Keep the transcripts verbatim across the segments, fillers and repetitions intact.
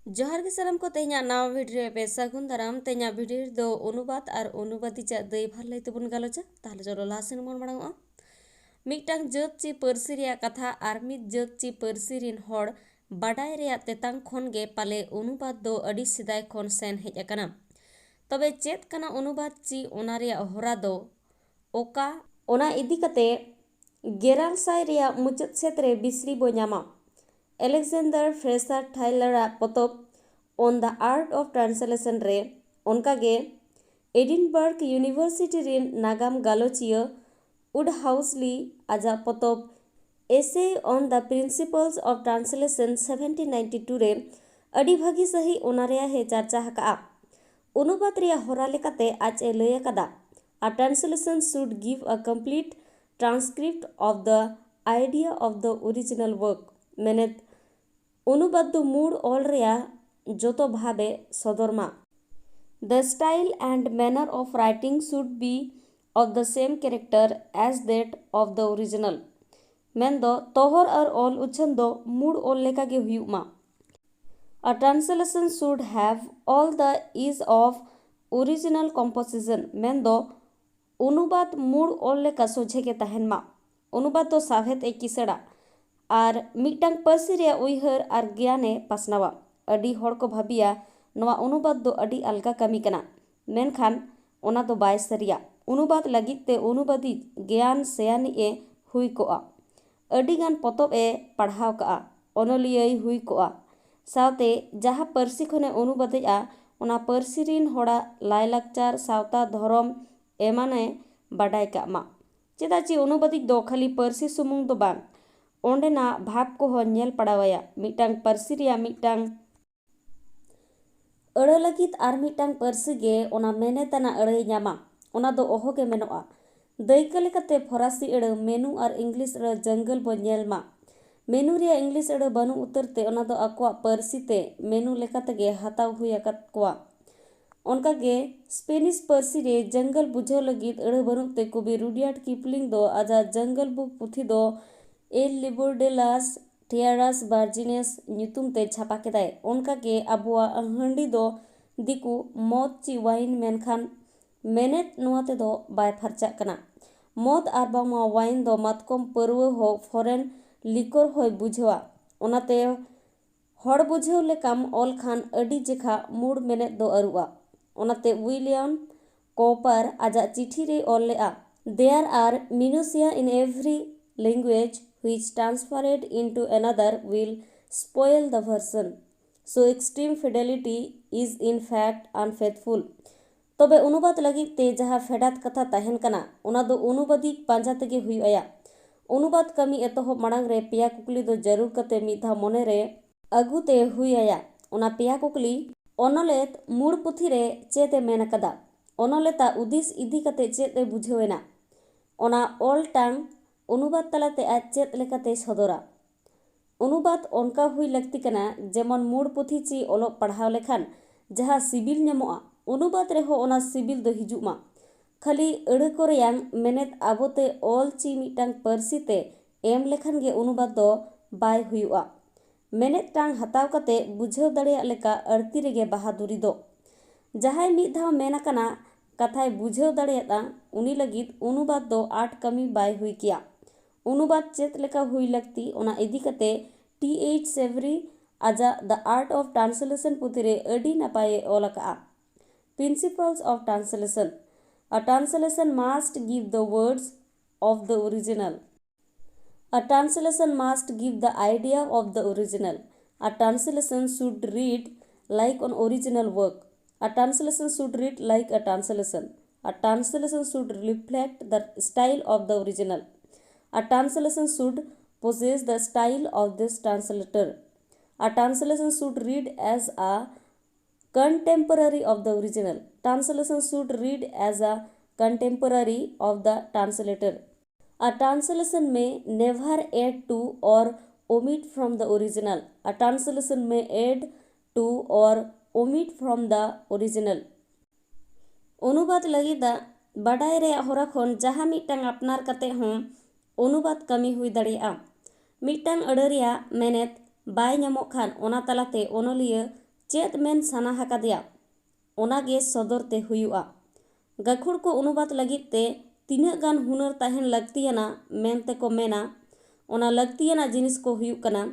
ᱡᱚᱦᱟᱨ ᱜᱮ ᱥᱟᱱᱟᱢ ᱠᱚ, ᱛᱮᱦᱮᱧᱟᱜ ᱱᱟᱣᱟ ᱵᱷᱤᱰᱤᱭᱳ ᱨᱮ ᱯᱮ ᱥᱟᱹᱜᱩᱱ ᱫᱟᱨᱟᱢ᱾ ᱛᱮᱦᱮᱧᱟᱜ ᱵᱷᱤᱰᱤᱭᱳ ᱨᱮᱫᱚ ᱚᱱᱩᱵᱟᱫ ᱟᱨ ᱚᱱᱩᱵᱟᱫᱤᱡᱟᱜ ᱫᱟᱹᱭᱵᱷᱟᱨ ᱞᱟᱹᱭ ᱛᱮᱵᱚᱱ ᱜᱟᱞᱚᱪᱟ᱾ ᱛᱟᱦᱞᱮ ᱪᱚᱞᱚ ᱞᱟᱦᱟ ᱥᱮᱱ ᱵᱚᱱ ᱢᱟᱲᱟᱝᱚᱜᱼᱟ᱾ ᱢᱤᱫᱴᱟᱝ ᱡᱟᱹᱛ ᱪᱮ ᱯᱟᱹᱨᱥᱤ ᱨᱮᱭᱟᱜ ᱠᱟᱛᱷᱟ ᱟᱨ ᱢᱤᱫ ᱡᱟᱹᱛ ᱪᱮ ᱯᱟᱹᱨᱥᱤ ᱨᱤᱱ ᱦᱚᱲ ᱵᱟᱰᱟᱭ ᱨᱮᱭᱟᱜ ᱛᱮᱛᱟᱝ ᱠᱷᱚᱱ ᱜᱮ ᱯᱟᱞᱮ ᱚᱱᱩᱵᱟᱫ ᱫᱚ ᱟᱹᱰᱤ ᱥᱮᱫᱟᱭ ᱠᱷᱚᱱ ᱥᱮᱱ ᱦᱮᱡ ᱟᱠᱟᱱᱟ᱾ ᱛᱚᱵᱮ ᱪᱮᱫ ᱠᱟᱱᱟ ᱚᱱᱩᱵᱟᱫ ᱪᱮ ᱚᱱᱟ ᱨᱮᱭᱟᱜ ᱦᱚᱨᱟ ᱫᱚ ᱚᱠᱟ? ᱚᱱᱟ ᱤᱫᱤ ᱠᱟᱛᱮ ᱜᱮᱨᱟᱞ ᱥᱟᱭ ᱨᱮᱭᱟᱜ ᱢᱩᱪᱟᱹᱫ ᱥᱮᱫ ᱨᱮ ᱵᱤᱥᱲᱤ ᱵᱚ ᱧᱟᱢᱟ᱾ ᱟᱞᱮᱠᱡᱟᱱᱰᱟᱨ ᱯᱷᱨᱮᱥᱟᱨ ᱴᱟᱭᱞᱟᱨ ᱟᱜ ᱯᱚᱛᱚᱵ On the Art of Translation ᱨᱮ, ᱚᱱᱠᱟᱜᱮ ᱮᱰᱤᱱᱵᱟᱨᱜ ᱤᱭᱩᱱᱤᱵᱷᱟᱨᱥᱤᱴᱤ ᱨᱤᱱ ᱱᱟᱜᱟᱢ ᱜᱟᱞᱚᱪᱤᱭᱟᱹ ᱩᱰᱦᱟᱣᱥᱞᱤ ᱟᱡᱟᱜ ᱯᱚᱛᱚᱵ Essay on the Principles of Translation seventeen ninety two ᱨᱮ ᱟᱹᱰᱤ ᱵᱷᱟᱹᱜᱤ ᱥᱟᱹᱦᱤ ᱚᱱᱟ ᱨᱮᱭᱟᱜ ᱮ ᱪᱟᱨᱪᱟ ᱟᱠᱟᱫᱼᱟ᱾ ᱚᱱᱩᱵᱟᱫ ᱨᱮᱭᱟᱜ ᱦᱚᱨᱟ ᱞᱮᱠᱟᱛᱮ ᱟᱡ ᱮ ᱞᱟᱹᱭ ᱟᱠᱟᱫᱟ, A translation should give a complete transcript of the idea of the original work. ᱢᱮᱱᱮᱫ, ᱚᱱᱩᱵᱟᱫ ᱫᱚ ᱢᱩᱲ ᱚᱞ ᱨᱮᱭᱟᱜ ᱡᱚᱛᱚ ᱵᱷᱟᱵᱽ ᱮ ᱥᱚᱫᱚᱨ ᱢᱟ᱾ The style and manner of writing should be of the same character as that of the original. ᱢᱮᱱᱫᱚ, ᱛᱚᱦᱚᱨ ᱟᱨ ᱚᱞ ᱩᱪᱷᱟᱹᱱ ᱫᱚ ᱢᱩᱲ ᱚᱞ ᱞᱮᱠᱟᱜᱮ ᱦᱩᱭᱩᱜ ᱢᱟ᱾ A translation should have all the ease of original composition. ᱢᱮᱱᱫᱚ, ᱚᱱᱩᱵᱟᱫ ᱢᱩᱲ ᱚᱞ ᱞᱮᱠᱟ ᱥᱚᱡᱷᱮ ᱜᱮ ᱛᱟᱦᱮᱱ ᱢᱟ᱾ ᱚᱱᱩᱵᱟᱫ ᱫᱚ ᱥᱟᱶᱦᱮᱫ ᱮ ᱠᱤᱥᱟᱹᱲᱟ ᱟᱨ ᱢᱤᱫᱴᱟᱝ ᱯᱟᱹᱨᱥᱤ ᱨᱮᱭᱟᱜ ᱩᱭᱦᱟᱹᱨ ᱟᱨ ᱜᱮᱭᱟᱱ ᱮ ᱯᱟᱥᱱᱟᱣᱟ᱾ ᱟᱹᱰᱤ ᱦᱚᱲ ᱠᱚ ᱵᱷᱟᱹᱵᱤᱭᱟ ᱱᱚᱣᱟ ᱚᱱᱩᱵᱟᱫ ᱫᱚ ᱟᱹᱰᱤ ᱟᱞᱜᱟ ᱠᱟᱹᱢᱤ ᱠᱟᱱᱟ, ᱢᱮᱱᱠᱷᱟᱱ ᱚᱱᱟ ᱫᱚ ᱵᱟᱭ ᱥᱟᱹᱨᱤᱭᱟ᱾ ᱚᱱᱩᱵᱟᱫ ᱞᱟᱹᱜᱤᱫ ᱛᱮ ᱚᱱᱩᱵᱟᱫᱤᱡ ᱜᱮᱭᱟᱱ ᱥᱮᱭᱟᱱᱤᱡ ᱮ ᱦᱩᱭ ᱠᱚᱜᱼᱟ᱾ ᱟᱹᱰᱤ ᱜᱟᱱ ᱯᱚᱛᱚᱵ ᱮ ᱯᱟᱲᱦᱟᱣ ᱠᱟᱜᱼᱟ, ᱚᱱᱚᱞᱤᱭᱟᱹᱭ ᱦᱩᱭ ᱠᱚᱜᱼᱟ᱾ ᱥᱟᱶᱛᱮ ᱡᱟᱦᱟᱸ ᱯᱟᱹᱨᱥᱤ ᱠᱷᱚᱱᱮ ᱚᱱᱩᱵᱟᱫᱮᱜᱼᱟ, ᱚᱱᱟ ᱯᱟᱹᱨᱥᱤ ᱨᱤᱱ ᱦᱚᱲᱟᱜ ᱞᱟᱭᱼᱞᱟᱠᱪᱟᱨ, ᱥᱟᱶᱛᱟ, ᱫᱷᱚᱨᱚᱢ ᱮᱢᱟᱱᱮ ᱵᱟᱰᱟᱭ ᱠᱟᱜ ᱢᱟ᱾ ᱪᱮᱫᱟᱜ ᱪᱮ ᱚᱱᱩᱵᱟᱫᱤᱡ ᱫᱚ ᱠᱷᱟᱹᱞᱤ ᱯᱟᱹᱨᱥᱤ ᱥᱩᱢᱩᱝ ᱫᱚ ᱵᱟᱝ, ᱚᱸᱰᱮᱱᱟᱜ ᱵᱷᱟᱵᱽ ᱠᱚᱦᱚᱸ ᱧᱮᱞ ᱯᱟᱲᱟᱣᱟᱭᱟ᱾ ᱢᱤᱫᱴᱟᱝ ᱯᱟᱹᱨᱥᱤ ᱨᱮᱭᱟᱜ ᱢᱤᱫᱴᱟᱝ ᱟᱹᱲᱟᱹ ᱞᱟᱹᱜᱤᱫ ᱟᱨ ᱢᱤᱫᱴᱟᱝ ᱯᱟᱹᱨᱥᱤ ᱜᱮ ᱚᱱᱟ ᱢᱮᱱᱮᱛ ᱟᱱᱟᱜ ᱟᱹᱲᱟᱹᱭ ᱧᱟᱢᱟ, ᱚᱱᱟ ᱫᱚ ᱚᱦᱚᱜᱮ ᱢᱮᱱᱚᱜᱼᱟ᱾ ᱫᱟᱹᱭᱠᱟᱹ ᱞᱮᱠᱟᱛᱮ ᱯᱷᱚᱨᱟᱥᱤ ᱟᱹᱲᱟᱹ ᱢᱮᱱᱩ ᱟᱨ ᱤᱝᱞᱤᱥ ᱟᱹᱲᱟᱹ ᱡᱟᱝᱜᱚᱞ ᱵᱚ ᱧᱮᱞ ᱢᱟ᱾ ᱢᱮᱱᱩ ᱨᱮᱭᱟᱜ ᱤᱝᱞᱤᱥ ᱟᱹᱲᱟᱹ ᱵᱟᱹᱱᱩᱜ ᱩᱛᱟᱹᱨ ᱛᱮ ᱚᱱᱟ ᱫᱚ ᱟᱠᱚᱣᱟᱜ ᱯᱟᱹᱨᱥᱤ ᱛᱮ ᱢᱮᱱᱩ ᱞᱮᱠᱟ ᱛᱮᱜᱮ ᱦᱟᱛᱟᱣ ᱦᱩᱭ ᱟᱠᱟᱫ ᱠᱚᱣᱟ᱾ ᱚᱱᱠᱟᱜᱮ ᱥᱯᱮᱱᱤᱥ ᱯᱟᱹᱨᱥᱤ ᱨᱮ ᱡᱟᱝᱜᱚᱞ ᱵᱩᱡᱷᱟᱹᱣ ᱞᱟᱹᱜᱤᱫ ᱟᱹᱲᱟᱹ ᱵᱟᱹᱱᱩᱜ ᱛᱮ ᱠᱚᱵᱤ ᱨᱩᱰᱤᱭᱟᱨᱰ ᱠᱤᱯᱞᱤᱝ ᱫᱚ ᱟᱡᱟᱜ ᱡᱟᱝᱜᱚᱞ ᱵᱩᱠ ᱯᱩᱛᱷᱤ ᱫᱚ El Libro de las ᱴᱷᱤᱭᱟᱨᱟᱥ ᱵᱟᱨᱡᱤᱱᱮᱥ ᱧᱩᱛᱩᱢ ᱛᱮ ᱪᱷᱟᱯᱟ ᱠᱮᱫᱟᱭ᱾ ᱚᱱᱠᱟᱜᱮ ᱟᱵᱚᱣᱟᱜ ᱦᱟᱺᱰᱤ ᱫᱚ ᱫᱤᱠᱩ ᱢᱚᱫ ᱪᱤ ᱣᱟᱭᱤᱱ, ᱢᱮᱱᱠᱷᱟᱱ ᱢᱮᱱᱮᱫ ᱱᱚᱣᱟ ᱛᱮᱫᱚ ᱵᱟᱭ ᱯᱷᱟᱨᱪᱟᱜ ᱠᱟᱱᱟ᱾ ᱢᱚᱫ ᱟᱨ ᱵᱟᱝᱢᱟ ᱣᱟᱭᱤᱱ ᱫᱚ ᱢᱟᱛᱠᱚᱢ ᱯᱟᱹᱨᱣᱟᱹ ᱦᱚᱸ ᱯᱷᱚᱨᱮᱱ ᱞᱤᱠᱚᱨ ᱦᱚᱸᱭ ᱵᱩᱡᱷᱟᱹᱣᱟ᱾ ᱚᱱᱟᱛᱮ ᱦᱚᱲ ᱵᱩᱡᱷᱟᱹᱣ ᱞᱮᱠᱟᱢ ᱚᱞ ᱠᱷᱟᱱ ᱟᱹᱰᱤ ᱡᱮᱠᱷᱟ ᱢᱩᱲ ᱢᱮᱱᱮᱫ ᱫᱚ ᱟᱹᱨᱩᱜᱼᱟ᱾ ᱚᱱᱟᱛᱮ ᱣᱤᱞᱤᱭᱟᱢ ᱠᱚᱯᱟᱨ ᱟᱡᱟᱜ ᱪᱤᱴᱷᱤ ᱨᱮᱭ ᱚᱞ ᱞᱮᱫᱼᱟ, "There are minutia in every language which transferred into another will spoil the version. So extreme fidelity is in fact unfaithful." ᱛᱚᱵᱮ ᱚᱱᱩᱵᱟᱫ ᱞᱟᱹᱜᱤᱫ ᱛᱮ ᱡᱟᱦᱟᱸ ᱯᱷᱮᱰᱟᱛ ᱠᱟᱛᱷᱟ ᱛᱟᱦᱮᱱ ᱠᱟᱱᱟ, ᱚᱱᱟ ᱫᱚ ᱚᱱᱩᱵᱟᱫᱤᱡ ᱯᱟᱸᱡᱟ ᱛᱮᱜᱮ ᱦᱩᱭᱩᱜ ᱟᱭᱟ᱾ ᱚᱱᱩᱵᱟᱫ ᱠᱟᱹᱢᱤ ᱮᱛᱚᱦᱚᱵ ᱢᱟᱲᱟᱝ ᱨᱮ ᱯᱮᱭᱟ ᱠᱩᱠᱞᱤ ᱫᱚ ᱡᱟᱹᱨᱩᱲ ᱠᱟᱛᱮ ᱢᱤᱫ ᱫᱷᱟᱣ ᱢᱚᱱᱮ ᱨᱮ ᱟᱹᱜᱩ ᱛᱮ ᱦᱩᱭ ᱟᱭᱟ᱾ ᱚᱱᱟ ᱯᱮᱭᱟ ᱠᱩᱠᱞᱤ, ᱚᱱᱚᱞᱮᱛ ᱢᱩᱲ ᱯᱩᱛᱷᱤ ᱨᱮ ᱪᱮᱫ ᱮ ᱢᱮᱱ ᱟᱠᱟᱫᱟ? ᱚᱱᱚᱞᱮᱛᱟᱜ ᱩᱫᱤᱥ ᱤᱫᱤ ᱠᱟᱛᱮ ᱪᱮᱫ ᱮ ᱵᱩᱡᱷᱟᱹᱣ ᱮᱱᱟ? ᱚᱱᱟ ᱚᱞ ᱴᱟᱝ ᱚᱱᱩᱵᱟᱫ ᱛᱟᱞᱟᱛᱮ ᱟᱡ ᱪᱮᱫ ᱞᱮᱠᱟᱛᱮᱭ ᱥᱚᱫᱚᱨᱟ? ᱚᱱᱩᱵᱟᱫ ᱚᱱᱠᱟ ᱦᱩᱭ ᱞᱟᱹᱠᱛᱤ ᱠᱟᱱᱟ, ᱡᱮᱢᱚᱱ ᱢᱩᱲ ᱯᱩᱛᱷᱤ ᱪᱤ ᱚᱞᱚᱜ ᱯᱟᱲᱦᱟᱣ ᱞᱮᱠᱷᱟᱱ ᱡᱟᱦᱟᱸ ᱥᱤᱵᱤᱞ ᱧᱟᱢᱚᱜᱼᱟ, ᱚᱱᱩᱵᱟᱫ ᱨᱮᱦᱚᱸ ᱚᱱᱟ ᱥᱤᱵᱤᱞ ᱫᱚ ᱦᱤᱡᱩᱜ ᱢᱟ᱾ ᱠᱷᱟᱹᱞᱤ ᱟᱹᱲᱟᱹ ᱠᱚ ᱨᱮᱭᱟᱝ ᱢᱮᱱᱮᱫ ᱟᱵᱚᱛᱮ ᱚᱞ ᱪᱤ ᱢᱤᱫᱴᱟᱝ ᱯᱟᱹᱨᱥᱤ ᱛᱮ ᱮᱢ ᱞᱮᱠᱷᱟᱱ ᱜᱮ ᱚᱱᱩᱵᱟᱫ ᱫᱚ ᱵᱟᱭ ᱦᱩᱭᱩᱜᱼᱟ᱾ ᱢᱮᱱᱮᱫ ᱴᱟᱝ ᱦᱟᱛᱟᱣ ᱠᱟᱛᱮ ᱵᱩᱡᱷᱟᱹᱣ ᱫᱟᱲᱮᱭᱟᱜ ᱞᱮᱠᱟ ᱟᱹᱲᱛᱤ ᱨᱮᱜᱮ ᱵᱟᱦᱟᱫᱩᱨᱤ ᱫᱚ᱾ ᱡᱟᱦᱟᱸᱭ ᱢᱤᱫ ᱫᱷᱟᱣ ᱢᱮᱱ ᱟᱠᱟᱱᱟ ᱠᱟᱛᱷᱟᱭ ᱵᱩᱡᱷᱟᱹᱣ ᱫᱟᱲᱮᱭᱟᱫᱼᱟ, ᱩᱱᱤ ᱞᱟᱹᱜᱤᱫ ᱚᱱᱩᱵᱟᱫ ᱫᱚ ᱟᱸᱴ ᱠᱟᱹᱢᱤ ᱵᱟᱭ ᱦᱩᱭ ᱠᱮᱭᱟ᱾ ᱚᱱᱩᱵᱟᱫ ᱪᱮᱫ ᱞᱮᱠᱟ ᱦᱩᱭ ᱞᱟᱹᱠᱛᱤ, ᱚᱱᱟ ᱤᱫᱤ ᱠᱟᱛᱮ ᱴᱤ ᱮᱭᱤᱪ ᱥᱮᱵᱷᱨᱤ ᱟᱡᱟᱜ The Art of Translation ᱯᱩᱛᱷᱤ ᱨᱮ ᱟᱹᱰᱤ ᱱᱟᱯᱟᱭᱮ ᱚᱞ ᱟᱠᱟᱫᱼᱟ᱾ Principles of Translation. A translation must give the words of the original. A translation must give the idea of the original. A translation should read like an original work. A translation should read like a translation. A translation should reflect the style of the original. A translation should possess the style of this translator. A translation should read as a contemporary of the original. Translation should read as a contemporary of the translator. A translation may never add to or omit from the original. A translation may add to or omit from the original. ᱚᱱᱩᱵᱟᱫ ᱞᱟᱹᱜᱤᱫ ᱵᱟᱰᱟᱭ ᱨᱮᱭᱟᱜ ᱦᱚᱨᱟ ᱠᱷᱚᱱ ᱡᱟᱦᱟᱸ ᱢᱤᱫᱴᱟᱝ ᱟᱯᱱᱟᱨ ᱠᱟᱛᱮ ᱦᱚᱸ ᱚᱱᱩᱵᱟᱫ ᱠᱟᱹᱢᱤ ᱦᱩᱭ ᱫᱟᱲᱮᱭᱟᱜᱼᱟ᱾ ᱢᱤᱫᱴᱟᱝ ᱟᱹᱲᱟᱹ ᱨᱮᱭᱟᱜ ᱢᱮᱱᱮᱛ ᱵᱟᱭ ᱧᱟᱢᱚᱜ ᱠᱷᱟᱱ ᱚᱱᱟ ᱛᱟᱞᱟᱛᱮ ᱚᱱᱚᱞᱤᱭᱟᱹ ᱪᱮᱫ ᱢᱮᱱ ᱥᱟᱱᱟ ᱟᱠᱟᱫᱮᱭᱟ, ᱚᱱᱟ ᱜᱮ ᱥᱚᱫᱚᱨ ᱛᱮ ᱦᱩᱭᱩᱜᱼᱟ᱾ ᱜᱟᱹᱠᱷᱩᱲ ᱠᱚ ᱚᱱᱩᱵᱟᱫ ᱞᱟᱹᱜᱤᱫ ᱛᱮ ᱛᱤᱱᱟᱹᱜ ᱜᱟᱱ ᱦᱩᱱᱟᱹᱨ ᱛᱟᱦᱮᱱ ᱞᱟᱹᱠᱛᱤᱭᱟᱱᱟ ᱢᱮᱱᱛᱮ ᱠᱚ ᱢᱮᱱᱟ, ᱚᱱᱟ ᱞᱟᱹᱠᱛᱤᱭᱟᱱᱟᱜ ᱡᱤᱱᱤᱥ ᱠᱚ ᱦᱩᱭᱩᱜ ᱠᱟᱱᱟ,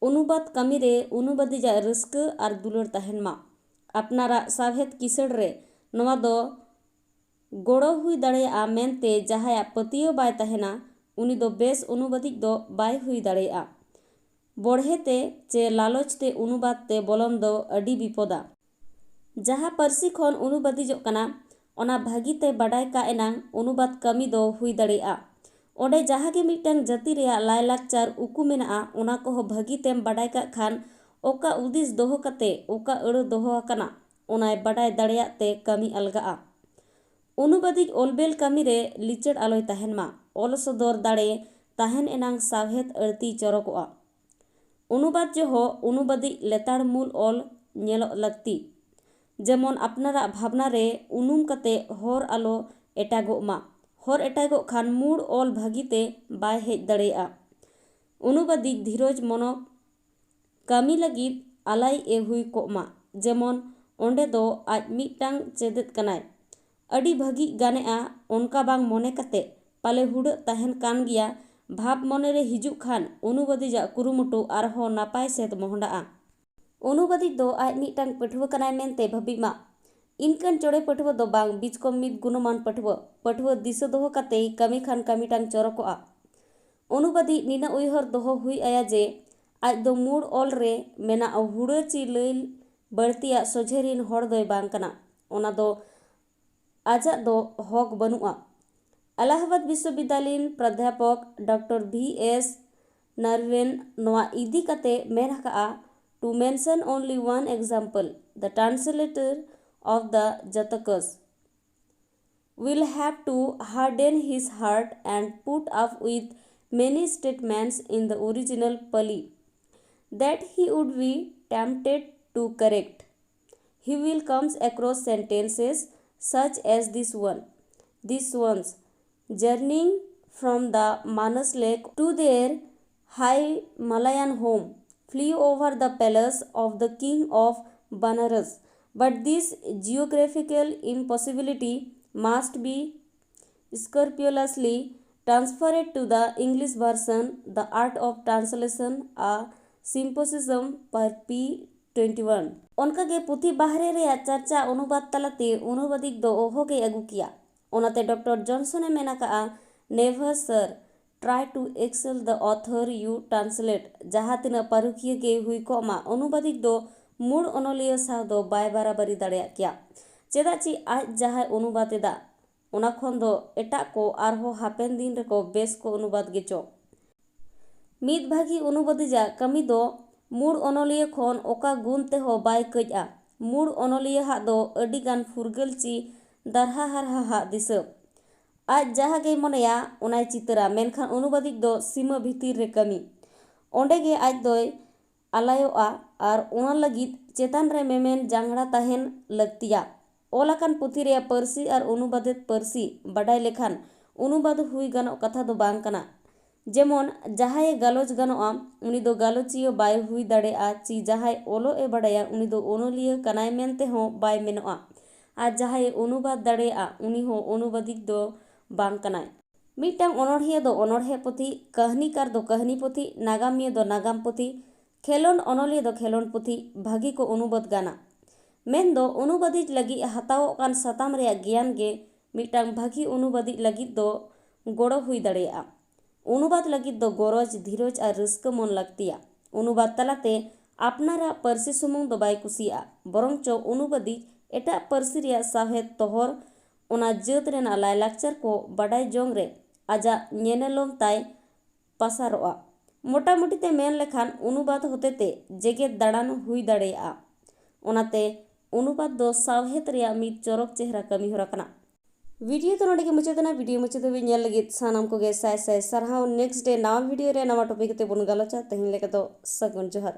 ᱚᱱᱩᱵᱟᱫ ᱠᱟᱹᱢᱤ ᱨᱮ ᱚᱱᱩᱵᱟᱫᱤᱡᱟᱜ ᱨᱟᱹᱥᱠᱟᱹ ᱟᱨ ᱫᱩᱞᱟᱹᱲ ᱛᱟᱦᱮᱱ ᱢᱟ᱾ ᱟᱯᱱᱟᱨᱟᱜ ᱥᱟᱶᱦᱮᱫ ᱠᱤᱥᱟᱹᱬ ᱨᱮ ᱱᱚᱣᱟ ᱫᱚ ᱜᱚᱲᱚ ᱦᱩᱭ ᱫᱟᱲᱮᱭᱟᱜᱼᱟ ᱢᱮᱱᱛᱮ ᱡᱟᱦᱟᱸᱭᱟᱜ ᱯᱟᱹᱛᱭᱟᱹᱣ ᱵᱟᱭ ᱛᱟᱦᱮᱱᱟ, ᱩᱱᱤ ᱫᱚ ᱵᱮᱥ ᱚᱱᱩᱵᱟᱫᱤᱡ ᱫᱚ ᱵᱟᱭ ᱦᱩᱭ ᱫᱟᱲᱮᱭᱟᱜᱼᱟ᱾ ᱵᱚᱲᱦᱮ ᱛᱮ ᱪᱮ ᱞᱟᱞᱚᱪ ᱛᱮ ᱚᱱᱩᱵᱟᱫ ᱛᱮ ᱵᱚᱞᱚᱱ ᱫᱚ ᱟᱹᱰᱤ ᱵᱤᱯᱚᱫᱟ᱾ ᱡᱟᱦᱟᱸ ᱯᱟᱹᱨᱥᱤ ᱠᱷᱚᱱ ᱚᱱᱩᱵᱟᱫᱤᱡᱚᱜ ᱠᱟᱱᱟ, ᱚᱱᱟ ᱵᱷᱟᱹᱜᱤ ᱛᱮ ᱵᱟᱰᱟᱭ ᱠᱟᱜ ᱮᱱᱟᱝ ᱚᱱᱩᱵᱟᱫ ᱠᱟᱹᱢᱤ ᱫᱚ ᱦᱩᱭ ᱫᱟᱲᱮᱭᱟᱜᱼᱟ᱾ ᱚᱸᱰᱮ ᱡᱟᱦᱟᱸ ᱜᱮ ᱢᱤᱫᱴᱟᱝ ᱡᱟᱹᱛᱤ ᱨᱮᱭᱟᱜ ᱞᱟᱭᱞᱟᱠᱪᱟᱨ ᱩᱠᱩ ᱢᱮᱱᱟᱜᱼᱟ, ᱚᱱᱟ ᱠᱚᱦᱚᱸ ᱵᱷᱟᱹᱜᱤ ᱛᱮᱢ ᱵᱟᱰᱟᱭ ᱠᱟᱜ ᱠᱷᱟᱱ ᱚᱠᱟ ᱩᱫᱤᱥ ᱫᱚᱦᱚ ᱠᱟᱛᱮ ᱚᱠᱟ ᱟᱹᱲᱟᱹ ᱫᱚᱦᱚ ᱟᱠᱟᱱᱟ, ᱚᱱᱟᱭ ᱵᱟᱰᱟᱭ ᱫᱟᱲᱮᱭᱟᱜ ᱛᱮ ᱠᱟᱹᱢᱤ ᱟᱞᱜᱟᱜᱼᱟ᱾ ᱚᱱᱩᱵᱟᱫᱤᱡ ᱚᱞᱵᱮᱞ ᱠᱟᱹᱢᱤ ᱨᱮ ᱞᱤᱪᱟᱹᱲ ᱟᱞᱚᱭ ᱛᱟᱦᱮᱱ ᱢᱟ᱾ ᱚᱞ ᱥᱚᱫᱚᱨ ᱫᱟᱲᱮ ᱛᱟᱦᱮᱱ ᱮᱱᱟᱝ ᱥᱟᱶᱦᱮᱫ ᱟᱹᱲᱛᱤ ᱪᱚᱨᱚᱠᱚᱜᱼᱟ᱾ ᱚᱱᱩᱵᱟᱫ ᱡᱚᱦᱚᱜ ᱚᱱᱩᱵᱟᱫᱤᱡ ᱞᱮᱛᱟᱲ ᱢᱩᱞ ᱚᱞ ᱧᱮᱞᱚᱜ ᱞᱟᱹᱠᱛᱤ᱾ ᱡᱮᱢᱚᱱ ᱟᱯᱱᱟᱨᱟᱜ ᱵᱷᱟᱵᱽᱱᱟ ᱨᱮ ᱩᱱᱩᱢ ᱠᱟᱛᱮ ᱦᱚᱨ ᱟᱞᱚ ᱮᱴᱟᱜᱚᱜ ᱢᱟ᱾ ᱦᱚᱨ ᱮᱴᱟᱜᱚᱜ ᱠᱷᱟᱱ ᱢᱩᱲ ᱚᱞ ᱵᱷᱟᱹᱜᱤ ᱛᱮ ᱵᱟᱭ ᱦᱮᱡ ᱫᱟᱲᱮᱭᱟᱜᱼᱟ᱾ ᱚᱱᱩᱵᱟᱫᱤᱡ ᱫᱷᱤᱨᱚᱡᱽ ᱢᱚᱱᱚ ᱠᱟᱹᱢᱤ ᱞᱟᱹᱜᱤᱫ ᱟᱞᱟᱭ ᱮ ᱦᱩᱭ ᱠᱚᱜ ᱢᱟ᱾ ᱡᱮᱢᱚᱱ ᱚᱸᱰᱮ ᱫᱚ ᱟᱡ ᱢᱤᱫᱴᱟᱝ ᱪᱮᱫᱮᱫ ᱠᱟᱱᱟᱭ, ᱟᱹᱰᱤ ᱵᱷᱟᱹᱜᱤ ᱜᱟᱱᱮᱜᱼᱟ, ᱚᱱᱠᱟ ᱵᱟᱝ ᱢᱚᱱᱮ ᱠᱟᱛᱮ ᱯᱟᱞᱮ ᱦᱩᱰᱟᱹᱜ ᱛᱟᱦᱮᱱ ᱠᱟᱱ ᱜᱮᱭᱟ᱾ ᱵᱷᱟᱵᱽ ᱢᱚᱱᱮ ᱨᱮ ᱦᱤᱡᱩᱜ ᱠᱷᱟᱱ ᱚᱱᱩᱵᱟᱫᱤᱡᱟᱜ ᱠᱩᱨᱩᱢᱩᱴᱩ ᱟᱨᱦᱚᱸ ᱱᱟᱯᱟᱭ ᱥᱮᱫ ᱢᱚᱦᱰᱟᱜᱼᱟ᱾ ᱚᱱᱩᱵᱟᱫᱤᱡ ᱫᱚ ᱟᱡ ᱢᱤᱫᱴᱟᱝ ᱯᱟᱹᱴᱷᱩᱣᱟᱹ ᱠᱟᱱᱟᱭ ᱢᱮᱱᱛᱮ ᱵᱷᱟᱹᱵᱤᱜ ᱢᱟ᱾ ᱤᱱᱠᱟᱹᱱ ᱪᱚᱲᱮ ᱯᱟᱹᱴᱷᱩᱣᱟᱹ ᱫᱚ ᱵᱟᱝ, ᱵᱤᱪᱠᱚᱢ ᱢᱤᱫ ᱜᱩᱱᱚᱢᱟᱱ ᱯᱟᱹᱴᱷᱩᱣᱟᱹ᱾ ᱯᱟᱹᱴᱷᱩᱣᱟᱹ ᱫᱤᱥᱟᱹ ᱫᱚᱦᱚ ᱠᱟᱛᱮᱭ ᱠᱟᱹᱢᱤ ᱠᱷᱟᱱ ᱠᱟᱹᱢᱤᱴᱟᱝ ᱪᱚᱨᱚᱠᱚᱜᱼᱟ᱾ ᱚᱱᱩᱵᱟᱫᱤᱡ ᱱᱤᱱᱟᱹᱜ ᱩᱭᱦᱟᱹᱨ ᱫᱚᱦᱚ ᱦᱩᱭ ᱟᱭᱟ ᱡᱮ ᱟᱡ ᱫᱚ ᱢᱩᱲ ᱚᱞ ᱨᱮ ᱢᱮᱱᱟᱜ ᱦᱩᱲᱟᱹ ᱪᱤ ᱞᱟᱹᱭ ᱵᱟᱹᱲᱛᱤᱭᱟᱜ ᱥᱚᱡᱷᱮ ᱨᱤᱱ ᱦᱚᱲ ᱫᱚᱭ ᱵᱟᱝ ᱠᱟᱱᱟ᱾ ᱚᱱᱟ ᱫᱚ ᱟᱡᱟᱜ ᱫᱚ ᱦᱚᱠ ᱵᱟᱹᱱᱩᱜᱼᱟ᱾ ᱟᱞᱟᱦᱟᱵᱟᱫ ᱵᱤᱥᱥᱚᱵᱤᱫᱽᱫᱟᱞᱚᱭ ᱨᱤᱱ ᱯᱨᱟᱫᱷᱭᱟᱯᱚᱠ ᱰᱚᱠᱴᱚᱨ ᱵᱷᱤ ᱮᱥ ᱱᱟᱨᱣᱮᱱ ᱱᱚᱣᱟ ᱤᱫᱤ ᱠᱟᱛᱮ ᱢᱮᱱ ᱟᱠᱟᱫᱼᱟ, "To mention only one example, the translator of the Jatakas will have to harden his heart and put up with many statements in the original Pali that he would be tempted to correct. He will comes across sentences such as this one, these ones, journeying from the Manas lake to their Himalayan home flew over the palace of the king of Banaras, but this geographical impossibility must be scrupulously transferred to the English version, The Art of Translation, a symposium per P twenty-one. ᱚᱱᱠᱟᱜᱮ ᱯᱩᱛᱷᱤ ᱵᱟᱦᱨᱮ ᱨᱮᱭᱟᱜ ᱪᱟᱨᱪᱟ ᱚᱱᱩᱵᱟᱫ ᱛᱟᱞᱟᱛᱮ ᱚᱱᱩᱵᱟᱫᱤᱡ ᱫᱚ ᱚᱦᱚᱜᱮ ᱟᱹᱜᱩ ᱠᱮᱭᱟ᱾ ᱚᱱᱟᱛᱮ ᱰᱚᱠᱴᱚᱨ ᱡᱚᱱᱥᱚᱱᱮ ᱢᱮᱱ ᱟᱠᱟᱫᱼᱟ, Never, sir, try to excel the author you translate. ᱡᱟᱦᱟᱸ ᱛᱤᱱᱟᱹᱜ ᱯᱟᱹᱨᱩᱠᱷᱤᱭᱟᱹ ᱜᱮ ᱦᱩᱭ ᱠᱚᱜ ᱢᱟ, ᱚᱱᱩᱵᱟᱫᱤᱡ ᱫᱚ ᱢᱩᱲ ᱚᱱᱚᱞᱤᱭᱟᱹ ᱥᱟᱶ ᱫᱚ ᱵᱟᱭ ᱵᱟᱨᱟᱵᱟᱨᱤ ᱫᱟᱲᱮᱭᱟᱜ ᱠᱮᱭᱟ᱾ ᱪᱮᱫᱟᱜ ᱪᱮ ᱟᱡ ᱡᱟᱦᱟᱸᱭ ᱚᱱᱩᱵᱟᱫ ᱮᱫᱟ, ᱚᱱᱟ ᱠᱷᱚᱱ ᱫᱚ ᱮᱴᱟᱜ ᱠᱚ ᱟᱨᱦᱚᱸ ᱦᱟᱯᱮᱱ ᱫᱤᱱ ᱨᱮᱠᱚ ᱵᱮᱥ ᱠᱚ ᱚᱱᱩᱵᱟᱫ ᱜᱮᱪᱚ᱾ ᱢᱤᱫ ᱵᱷᱟᱹᱜᱤ ᱚᱱᱩᱵᱟᱫᱤᱡᱟᱜ ᱠᱟᱹᱢᱤ ᱫᱚ ᱢᱩᱲ ᱚᱱᱚᱞᱤᱭᱟᱹ ᱠᱷᱚᱱ ᱚᱠᱟ ᱜᱩᱱ ᱛᱮᱦᱚᱸ ᱵᱟᱭ ᱠᱟᱹᱡᱼᱟ᱾ ᱢᱩᱲ ᱚᱱᱚᱞᱤᱭᱟᱹ ᱦᱟᱜ ᱫᱚ ᱟᱹᱰᱤ ᱜᱟᱱ ᱯᱷᱩᱨᱜᱟᱹᱞ ᱪᱮ ᱫᱟᱨᱦᱟ ᱦᱟᱨᱦᱟ ᱦᱟᱜ ᱫᱤᱥᱟᱹ᱾ ᱟᱡ ᱡᱟᱦᱟᱸ ᱜᱮᱭ ᱢᱚᱱᱮᱭᱟ, ᱚᱱᱟᱭ ᱪᱤᱛᱟᱹᱨᱟ, ᱢᱮᱱᱠᱷᱟᱱ ᱚᱱᱩᱵᱟᱫᱤᱡ ᱫᱚ ᱥᱤᱢᱟᱹ ᱵᱷᱤᱛᱤᱨ ᱨᱮ ᱠᱟᱹᱢᱤ᱾ ᱚᱸᱰᱮ ᱜᱮ ᱟᱡ ᱫᱚᱭ ᱟᱞᱟᱭᱚᱜᱼᱟ ᱟᱨ ᱚᱱᱟ ᱞᱟᱹᱜᱤᱫ ᱪᱮᱛᱟᱱ ᱨᱮ ᱢᱮᱢᱮᱱ ᱡᱟᱝᱜᱽᱲᱟ ᱛᱟᱦᱮᱱ ᱞᱟᱹᱠᱛᱤᱭᱟ᱾ ᱚᱞ ᱟᱠᱟᱱ ᱯᱩᱛᱷᱤ ᱨᱮᱭᱟᱜ ᱯᱟᱹᱨᱥᱤ ᱟᱨ ᱚᱱᱩᱵᱟᱫᱮᱫ ᱯᱟᱹᱨᱥᱤ ᱵᱟᱰᱟᱭ ᱞᱮᱠᱷᱟᱱ ᱚᱱᱩᱵᱟᱫ ᱦᱩᱭ ᱜᱟᱱᱚᱜ ᱠᱟᱛᱷᱟ ᱫᱚ ᱵᱟᱝ ᱠᱟᱱᱟ᱾ ᱡᱮᱢᱚᱱ ᱡᱟᱦᱟᱸᱭᱮ ᱜᱟᱞᱚᱪ ᱜᱟᱱᱚᱜᱼᱟ, ᱩᱱᱤ ᱫᱚ ᱜᱟᱞᱚᱪᱤᱭᱟᱹ ᱵᱟᱭ ᱦᱩᱭ ᱫᱟᱲᱮᱭᱟᱜᱼᱟ, ᱪᱮ ᱡᱟᱦᱟᱸᱭ ᱚᱞᱚᱜ ᱮ ᱵᱟᱰᱟᱭᱟ, ᱩᱱᱤ ᱫᱚ ᱚᱱᱚᱞᱤᱭᱟᱹ ᱠᱟᱱᱟᱭ ᱢᱮᱱᱛᱮ ᱦᱚᱸ ᱵᱟᱭ ᱢᱮᱱᱚᱜᱼᱟ᱾ ᱟᱨ ᱡᱟᱦᱟᱸᱭᱮ ᱚᱱᱩᱵᱟᱫ ᱫᱟᱲᱮᱭᱟᱜᱼᱟ, ᱩᱱᱤ ᱦᱚᱸ ᱚᱱᱩᱵᱟᱫᱤᱡ ᱫᱚ ᱵᱟᱝ ᱠᱟᱱᱟᱭ᱾ ᱢᱤᱫᱴᱟᱝ ᱚᱱᱚᱬᱦᱤᱭᱟᱹ ᱫᱚ ᱚᱱᱚᱬᱦᱮ ᱯᱩᱛᱷᱤ, ᱠᱟᱹᱦᱱᱤᱠᱟᱨ ᱫᱚ ᱠᱟᱹᱦᱱᱤ ᱯᱩᱛᱷᱤ, ᱱᱟᱜᱟᱢᱤᱭᱟᱹ ᱫᱚ ᱱᱟᱜᱟᱢ ᱯᱩᱛᱷᱤ, ᱠᱷᱮᱞᱳᱸᱰ ᱚᱱᱚᱞᱤᱭᱟᱹ ᱫᱚ ᱠᱷᱮᱞᱳᱸᱰ ᱯᱩᱛᱷᱤ ᱵᱷᱟᱹᱜᱤ ᱠᱚ ᱚᱱᱩᱵᱟᱹᱫ ᱜᱟᱱᱟ᱾ ᱢᱮᱱᱫᱚ ᱚᱱᱩᱵᱟᱹᱫᱤᱡ ᱞᱟᱹᱜᱤᱫ ᱦᱟᱛᱟᱣᱚᱜ ᱠᱟᱱ ᱥᱟᱛᱟᱢ ᱨᱮᱭᱟᱜ ᱜᱮᱭᱟᱱ ᱜᱮ ᱢᱤᱫᱴᱟᱝ ᱵᱷᱟᱹᱜᱤ ᱚᱱᱩᱵᱟᱹᱫᱤᱡ ᱞᱟᱹᱜᱤᱫ ᱫᱚ ᱜᱚᱲᱚ ᱦᱩᱭ ᱫᱟᱲᱮᱭᱟᱜᱼᱟ᱾ ᱚᱱᱩᱵᱟᱫ ᱞᱟᱹᱜᱤᱫ ᱫᱚ ᱜᱚᱨᱚᱡᱽ, ᱫᱷᱤᱨᱚᱡᱽ ᱟᱨ ᱨᱟᱹᱥᱠᱟᱹ ᱢᱚᱱ ᱞᱟᱹᱠᱛᱤᱭᱟ᱾ ᱚᱱᱩᱵᱟᱫ ᱛᱟᱞᱟᱛᱮ ᱟᱯᱱᱟᱨᱟᱜ ᱯᱟᱹᱨᱥᱤ ᱥᱩᱢᱩᱝ ᱫᱚ ᱵᱟᱭ ᱠᱩᱥᱤᱭᱟᱜᱼᱟ, ᱵᱚᱨᱚᱝ ᱪᱚ ᱚᱱᱩᱵᱟᱹᱫᱤᱡ ᱮᱴᱟᱜ ᱯᱟᱹᱨᱥᱤ ᱨᱮᱭᱟᱜ ᱥᱟᱶᱦᱮᱫ ᱛᱚᱦᱚᱨ, ᱚᱱᱟ ᱡᱟᱹᱛ ᱨᱮᱱᱟᱜ ᱞᱟᱭᱞᱟᱠᱪᱟᱨ ᱠᱚ ᱵᱟᱰᱟᱭ ᱡᱚᱝ ᱨᱮ ᱟᱡᱟᱜ ᱧᱮᱱᱮᱞᱚᱢ ᱛᱟᱭ ᱯᱟᱥᱟᱨᱚᱜᱼᱟ᱾ ᱢᱚᱴᱟᱢᱩᱴᱤ ᱛᱮ ᱢᱮᱱ ᱞᱮᱠᱷᱟᱱ ᱚᱱᱩᱵᱟᱫ ᱦᱚᱛᱮᱛᱮ ᱡᱮᱜᱮᱛ ᱫᱟᱬᱟᱱ ᱦᱩᱭ ᱫᱟᱲᱮᱭᱟᱜᱼᱟ᱾ ᱚᱱᱟᱛᱮ ᱚᱱᱩᱵᱟᱫ ᱫᱚ ᱥᱟᱶᱦᱮᱫ ᱨᱮᱭᱟᱜ ᱢᱤᱫ ᱪᱚᱨᱚᱠ ᱪᱮᱦᱨᱟ ᱠᱟᱹᱢᱤ ᱦᱚᱨᱟ ᱠᱟᱱᱟ᱾ ᱵᱷᱤᱰᱤᱭᱳ ᱫᱚ ᱱᱚᱰᱮ ᱜᱮ ᱢᱩᱪᱟᱹᱫ ᱮᱱᱟ᱾ ᱵᱷᱤᱰᱤᱭᱳ ᱢᱩᱪᱟᱹᱫ ᱫᱷᱟᱹᱵᱤᱡ ᱧᱮᱞ ᱞᱟᱹᱜᱤᱫ ᱥᱟᱱᱟᱢ ᱠᱚᱜᱮ ᱥᱟᱭ ᱥᱟᱭ ᱥᱟᱨᱦᱟᱣ᱾ Next day ᱱᱟᱣᱟ ᱵᱷᱤᱰᱤᱭᱳ ᱨᱮ ᱱᱟᱣᱟ ᱴᱚᱯᱤᱠ ᱠᱟᱛᱮ ᱵᱚᱱ ᱜᱟᱞᱚᱪᱟ᱾ ᱛᱮᱦᱮᱧ ᱞᱮᱠᱟ ᱫᱚ ᱥᱟᱹᱜᱩᱱ ᱡᱚᱦᱟᱨ᱾